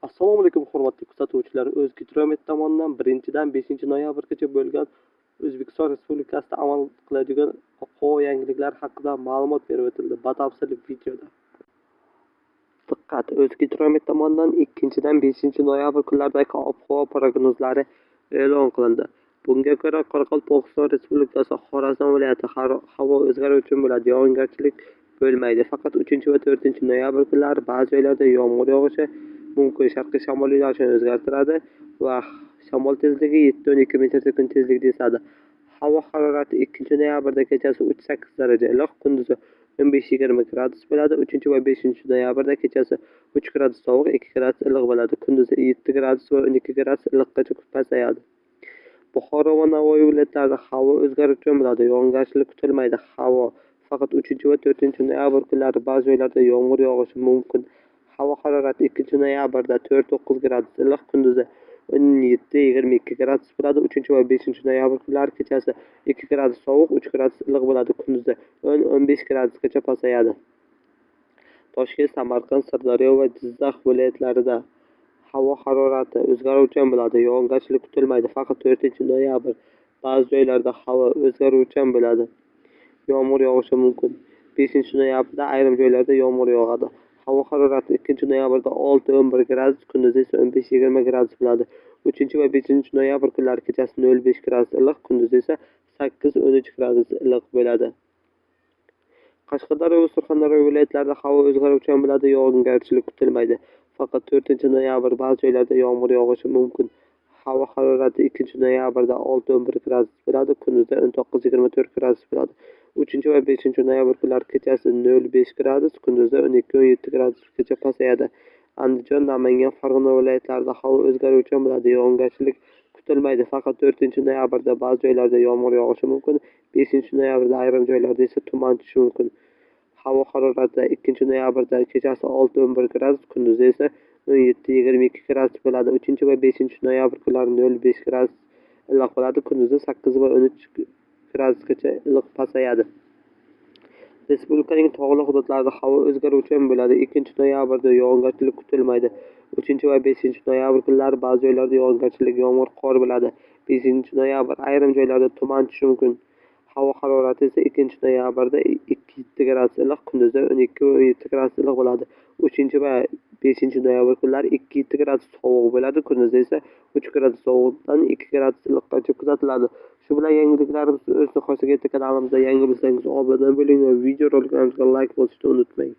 Assalomu alaykum hurmatli kuzatuvchilar. O'zgidromet tomonidan 1-dan 5-noyabrgacha bo'lgan O'zbekiston Respublikasida amal qiladigan ob-havo yangiliklari haqida ma'lumot berib o'tildi. Batafsil videoda. Diqqat! O'zgidromet tomonidan 2-dan 5-noyabr kunlaridagi ob-havo prognozlari e'lon qilindi. Bunga ko'ra, Qoraqalpog'iston Respublikasi, Xorazm viloyati havo o'zgaruvchan bo'ladi, yog'ingarchilik bo'lmaydi. Faqat 3 va 4-noyabr kunlari ba'zi joylarda yomg'ir yog'ishi mumkin. Sharqiy shamol yo'nalishini o'zgartiradi va shamol tezligi 7-12 metr sekund tezlikda esadi. Havo harorati 2-noyabrda kechasi 3-8 daraja iliq, kunduzi 15-20 gradus bo'ladi. 3 va 5-noyabrda kechasi 3 gradus sovuq, 2 gradus iliq bo'ladi. Kunduzi 7 gradus va 12 gradus iliqqacha pasayadi. Buxoro va Navoiy viloyatlarida havo o'zgaruvchan bo'ladi, yog'ingarchilik kutilmaydi. Havo faqat 3 va 4-noyabr kunlari ba'zi joylarda yomg'ir yog'ishi mumkin. Havo harorati 2-noyabrda 4-9 gradus iliq, kunduzi 17-22 gradus bo'ladi. 3 va 5-noyabr kunlari kechasi 2 gradus sovuq, 3 gradus iliq bo'ladi. Kunduzi 10-15 gradusgacha pasayadi. Toshkent, Samarqand, Sirdaryo va Jizzax viloyatlarida havo harorati o'zgaruvchan bo'ladi, yog'ingarchilik kutilmaydi. Faqat 4-noyabr ba'zi joylarda havo o'zgaruvchan bo'ladi, yomg'ir yog'ishi mumkin. 5-noyabrda ayrim joylarda yomg'ir yog'adi. Havo harorati 2-noyabrda 6-11 gradus, kunduzi esa 15-20 gradus bo'ladi. 3 va 5-noyabr kunlari kechasi 0-5 gradus iliq, kunduzi esa 8-13 gradus iliq bo'ladi. Qashqadaryo va Surxondaryo viloyatlarida havo o'zgaruvchan bo'ladi, yog'ingarchilik kutilmaydi. Faqat 4-noyabr ba'zi joylarda yomg'ir yog'ishi mumkin. Havo harorati 2-noyabrda 6-11 gradus bo'ladi, kunduzda 19-24 gradus bo'ladi. 3 va 5-noyabr kunlari kechasi 0-5 gradus, kunduzda 12-17 gradusgacha pasayadi. Andijon, Namangan, Farg'ona viloyatlarida havo o'zgaruvchan bo'ladi, yog'ingarchilik kutilmaydi. Faqat 4-noyabrda ba'zi joylarda yomg'ir yog'ishi mumkin. 5-noyabrda ayrim joylarda esa tuman tushishi mumkin. Havo harorati 2-noyabrda kechasi 6-11 gradus, kunduzi esa 17-22 gradus bo'ladi. 3 va 5-noyabr kunlari 0-5 gradus iliq bo'ladi, kunduzi 8 va 13 gradusgacha iliq pasayadi. Respublikaning tog'li hududlarida havo o'zgaruvchan bo'ladi. 2-noyabrda yog'ingarchilik kutilmaydi. 3 va 5-noyabr kunlari ba'zi joylarda yog'ingarchilik, yomg'ir, qor bo'ladi. 5-noyabr ayrim joylarda tuman tushishi mumkin. Havo harorati esa 2-noyabrda 2-7 gradus iliq, kunduzda 12 va 17 gradus iliq bo'ladi. 3 va 5-noyabr kunlari 2-7 gradus sovuq bo'ladi, kunduzda esa 3 gradus sovuqdan 2 gradus iliqqacha kuzatiladi. Shu bilan yangiliklarimiz o'z nihoyasiga yetdi. Kanalimizda yangi bo'lsangiz obuna bo'ling va video roliklarimizga like bosishni unutmang.